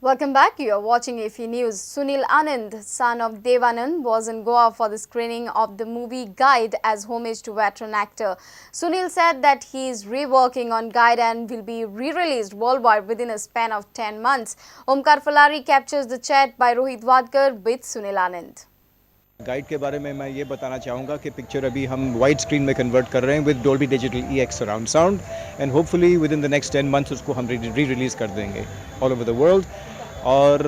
Welcome back. You are watching AFE News. Sunil Anand, son of Devanand, was in Goa for the screening of the movie Guide as homage to veteran actor. Sunil said that he is reworking on Guide and will be re-released worldwide within a span of 10 months. Omkar Falari captures the chat by Rohit Wadkar with Sunil Anand. Guide K बारे में मैं ये बताना चाहूँगा कि picture अभी हम wide screen में convert कर रहे हैं with Dolby Digital EX surround sound and hopefully within the next 10 months उसको हम री रिलीज़ कर देंगे all over the world. Aur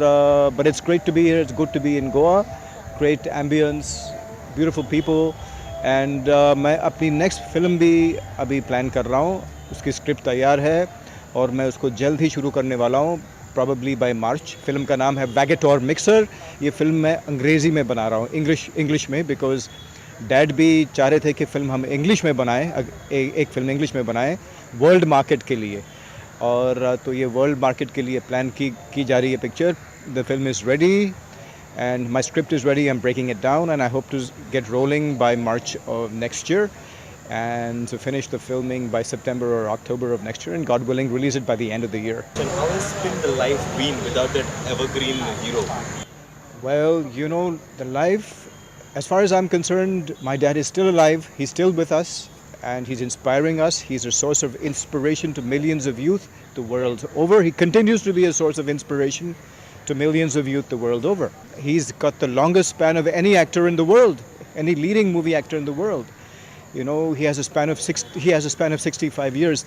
but it's great to be here, it's good to be in Goa, great ambience, beautiful people and मैं अपनी next film भी अभी plan कर रहा हूँ, उसकी स्क्रिप्ट तैयार है और मैं उसको जल्द ही शुरू करने वाला हूँ, प्रॉबेबली बाय मार्च। फिल्म का नाम है वैगेटोर मिक्सर। ये फिल्म मैं अंग्रेज़ी में बना रहा हूँ, इंग्लिश में, because dad भी चाह रहे थे कि फ़िल्म हम इंग्लिश में बनाएं, एक फिल्म इंग्लिश में बनाएं वर्ल्ड मार्केट के लिए। और तो ये वर्ल्ड मार्केट के लिए प्लान की जा रही है picture. The film is ready and my script is ready. I am breaking it down and I hope to get rolling by March of next year and to finish the filming by September or October of next year, and God willing, release it by the end of the year. And how has been the life been without that evergreen hero? Well, you know, the life, as far as I'm concerned, my dad is still alive. He's still with us and he's inspiring us. He's a source of inspiration to millions of youth the world over. He continues to be a source of inspiration to millions of youth the world over. He's got the longest span of any actor in the world, any leading movie actor in the world. You know, he has a span of 65 years.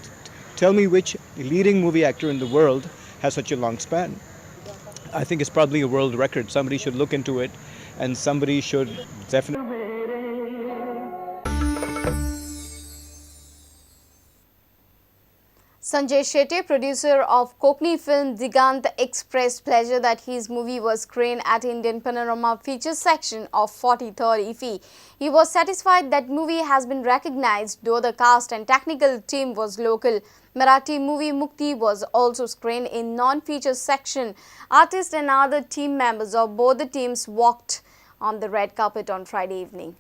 Tell me which leading movie actor in the world has such a long span. I think it's probably a world record. Somebody should look into it, and somebody should definitely. Sanjay Shetty, producer of Kokni film Digant, expressed pleasure that his movie was screened at Indian Panorama feature section of 43rd IFFI. He was satisfied that movie has been recognized, though the cast and technical team was local. Marathi movie Mukti was also screened in non-feature section. Artists and other team members of both the teams walked on the red carpet on Friday evening.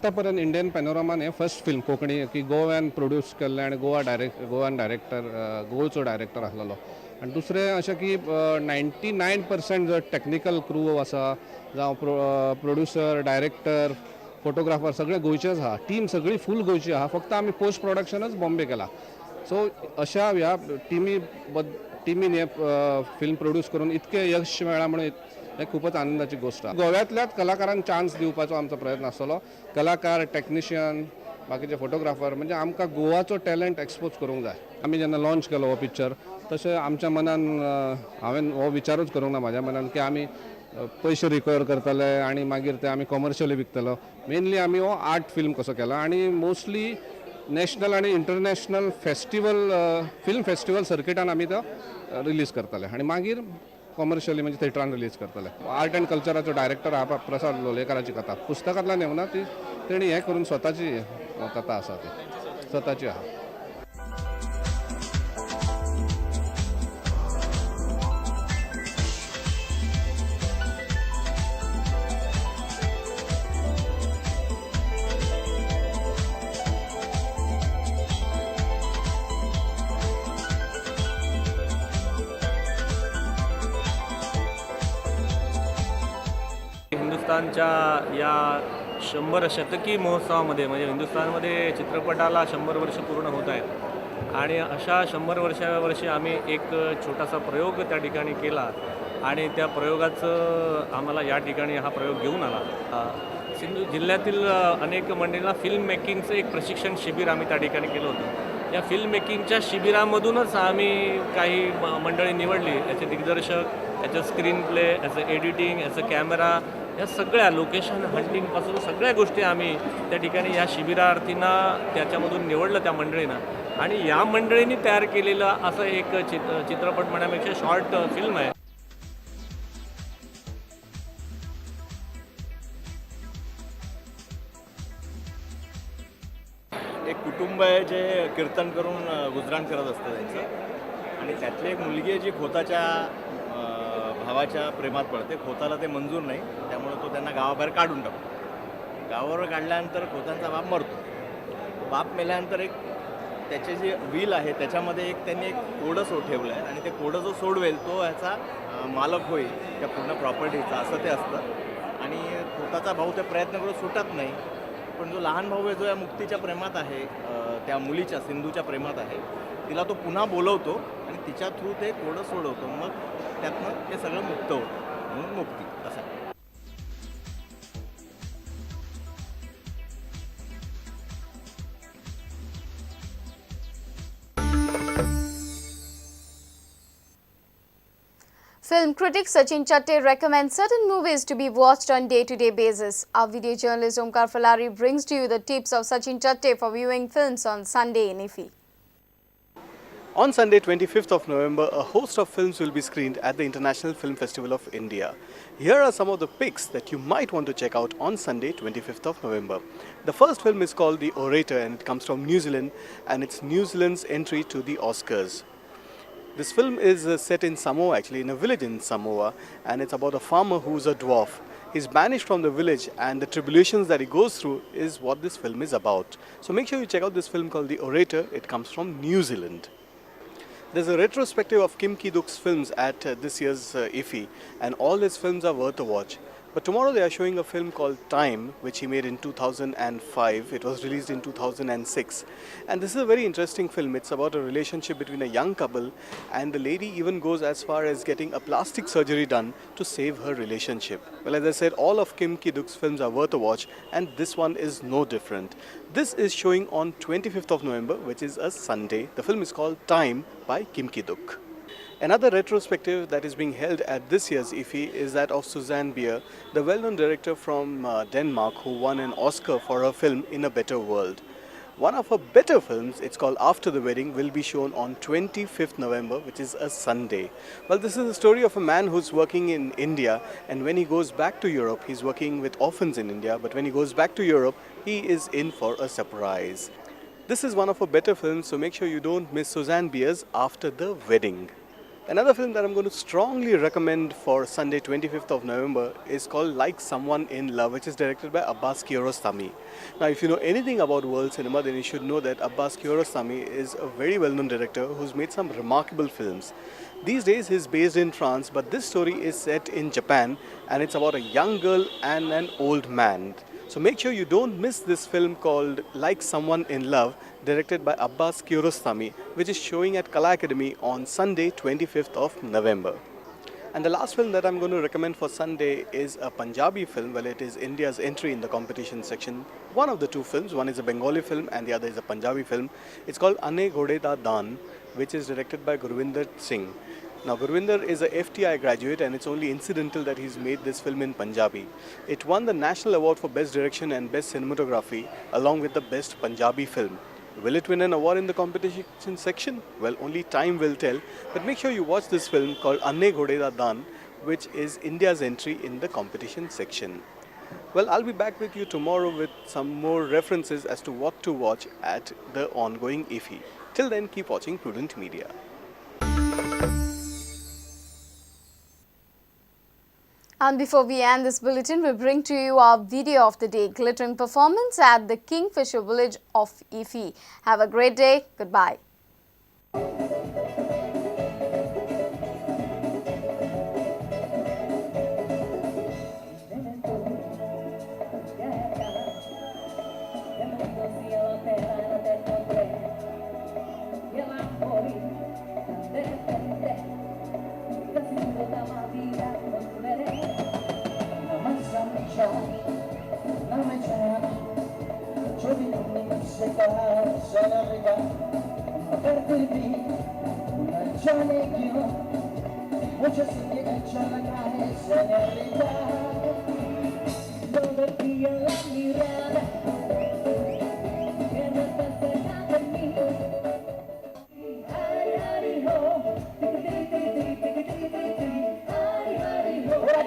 आतापर्यंत Indian पॅनोरामान हे first film Konkani की गोव्यान produce केल्लें आनी गोवान director गोवचो director आसलेलो. आनी दुसरें अशें की 99% जो टॅक्निकल क्रू आसा जावं प्रोड्युसर डायरेक्टर फोटोग्राफर सगळे गोंयचेच आहा, टीम सगळी फूल गोंयची आहा, फक्त आमी पोस्ट प्रोडक्शनच बॉम्बे केला. सो अशा ह्या टिमीन हे फिल्म प्रोड्यूस करून इतकें यश मेळ्ळां म्हणून हे खूपच आनंदाची गोष्ट. गोव्यांतल्याच कलाकारांक चान्स दिवपाचो आमचो प्रयत्न आसतलो. कलाकार, टॅक्निशियन, बाकीचे फोटोग्राफर, म्हणजे आमकां गोवाचो टॅलंट एक्सपोज करूंक जाय. आमी जेन्ना लॉन्च केलो हो पिक्चर तशें आमच्या मनान हांवें हो विचारूच करूंक ना म्हाज्या मनान की आमी पयशे रिकवर करतले आनी मागीर ते आमी कॉमर्शियली विकतलो. मेनली आमी हो आर्ट फिल्म कसो केला आनी मोस्टली नॅशनल आनी इंटरनॅशनल फेस्टिवल फिल्म फेस्टिवल सर्किटान आमी तो रिलीज करतले आनी मागीर कॉमर्शियली म्हणजे थिएटरान रिलीज करतले. आर्ट अँड कल्चराचो डायरेक्टर आहा प्रसाद लोलयेकाराची कथा पुस्तकांतल्यान येवना, ती तेणी हें करून स्वताची कथा आसा, ती स्वताची आहा. हिंदुस्थानच्या या 100 शतकी महोत्सवामध्ये म्हणजे हिंदुस्थानमध्ये चित्रपटाला 100 वर्ष पूर्ण होत आहेत आणि अशा 100 वर्षावर्षी आम्ही एक छोटासा प्रयोग त्या ठिकाणी केला आणि त्या प्रयोगाचं आम्हाला या ठिकाणी हा प्रयोग घेऊन आला. सिंधु जिल्ह्यातील अनेक मंडळींना फिल्म मेकिंगचं एक प्रशिक्षण शिबिर आम्ही त्या ठिकाणी केलं होतं. या फिल्म मेकिंगच्या शिबिरामधूनच आम्ही काही मंडळी निवडली, याचे दिग्दर्शक, याचं स्क्रीन प्ले, याचं एडिटिंग, याचं कॅमेरा, या सगळ्या लोकेशन हंटिंगपासून सगळ्या गोष्टी आम्ही त्या ठिकाणी या शिबिरार्थींना त्याच्यामधून निवडलं त्या मंडळींना आणि या मंडळींनी तयार केलेलं असं एक चित्रपट म्हणण्यापेक्षा शॉर्ट फिल्म आहे. कुटुंब आहे जे कीर्तन करून गुजराण करत असतं त्यांचं, आणि त्यातली एक मुलगी आहे जी खोताच्या भावाच्या प्रेमात पडते. खोताला ते मंजूर नाही, त्यामुळे तो त्यांना गावाबाहेर काढून टाकतो. गावावर काढल्यानंतर खोतांचा बाप मरतो. बाप मेल्यानंतर एक त्याचे जे will आहे त्याच्यामध्ये एक त्यांनी एक कोडं सो ठेवलं आहे, आणि ते कोडं जो सोडवेल तो ह्याचा मालक होईल त्या पूर्ण प्रॉपर्टीचा, असं ते असतं. आणि खोताचा भाऊ ते प्रयत्न करून सुटत नाही, पण जो लहान भाऊ आहे जो या मुक्तीच्या प्रेमात आहे, त्या मुलीच्या सिंधूच्या प्रेमात आहे, तिला तो पुन्हा बोलवतो आणि तिच्या थ्रू ते कोडं सोडवतो. मग त्यातनं ते सगळं मुक्त होतं, म्हणून मुक्ती असं. Film critic Sachin Chatte recommends certain movies to be watched on day-to-day basis. Our video journalist Omkar Falari brings to you the tips of Sachin Chatte for viewing films on Sunday in IFFI. On Sunday, 25th of November, a host of films will be screened at the International Film Festival of India. Here are some of the picks that you might want to check out on Sunday, 25th of November. The first film is called The Orator, and it comes from New Zealand, and it's New Zealand's entry to the Oscars. This film is set in Samoa, actually, in a village in Samoa, and it's about a farmer who's a dwarf. He's banished from the village, and the tribulations that he goes through is what this film is about. So make sure you check out this film called The Orator. It comes from New Zealand. There's a retrospective of Kim Ki-duk's films at this year's IFFI, and all his films are worth a watch. But tomorrow they are showing a film called Time, which he made in 2005. It was released in 2006. And this is a very interesting film. It's about a relationship between a young couple, and the lady even goes as far as getting a plastic surgery done to save her relationship. Well, as I said, all of Kim Ki-duk's films are worth a watch, and this one is no different. This is showing on 25th of November, which is a Sunday. The film is called Time by Kim Ki-duk. Another retrospective that is being held at this year's IFFI is that of Susanne Bier, the well-known director from Denmark who won an Oscar for her film In a Better World. One of her better films, it's called After the Wedding, will be shown on 25th November, which is a Sunday. Well, this is the story of a man who's working in India, and when he goes back to Europe, he's working with orphans in India, but when he goes back to Europe, he is in for a surprise. This is one of her better films, so make sure you don't miss Susanne Bier's After the Wedding. Another film that I'm going to strongly recommend for Sunday, 25th of November, is called Like Someone in Love, which is directed by Abbas Kiarostami. Now, if you know anything about world cinema, then you should know that Abbas Kiarostami is a very well-known director who's made some remarkable films. These days, he's based in France, but this story is set in Japan, and it's about a young girl and an old man. So make sure you don't miss this film called Like Someone in Love, directed by Abbas Kiarostami, which is showing at Kala Academy on Sunday, 25th of November. And the last film that I'm going to recommend for Sunday is a Punjabi film. Well, it is India's entry in the competition section. One of the two films, one is a Bengali film and the other is a Punjabi film. It's called Ane Ghode Da Daan, which is directed by Gurvinder Singh. Now, Gurvinder is a FTI graduate, and it's only incidental that he's made this film in Punjabi. It won the National Award for Best Direction and Best Cinematography, along with the Best Punjabi Film. Will it win an award in the competition section? Well, only time will tell. But make sure you watch this film called Anne Ghode Da Daan, which is India's entry in the competition section. Well, I'll be back with you tomorrow with some more references as to what to watch at the ongoing IFFI. Till then, keep watching Prudent Media. And before we end this bulletin, we bring to you our video of the day, glittering performance at the Kingfisher Village of IFFI. Have a great day. Goodbye.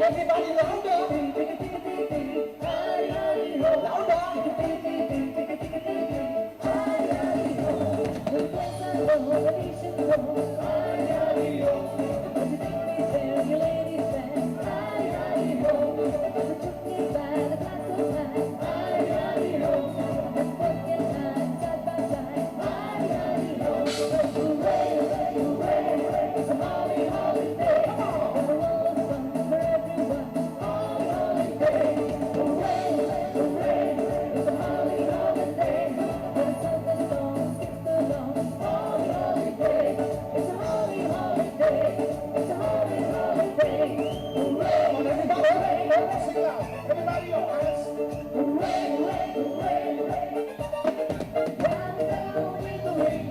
Everybody louder. Louder. Everybody, your hands. Hooray, hooray, hooray, hooray. Down with the wind.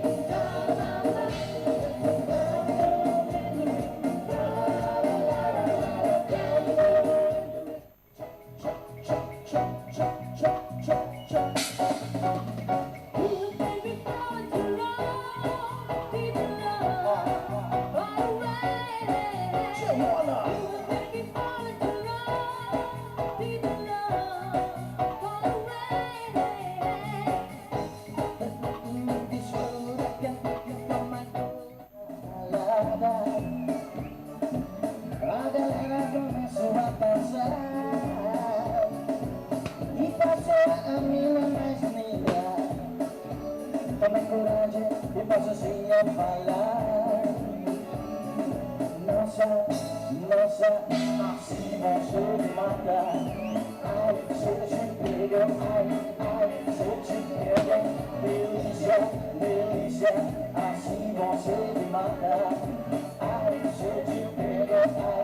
Delícia, assim você me mata. Ai, se eu te pego, ai.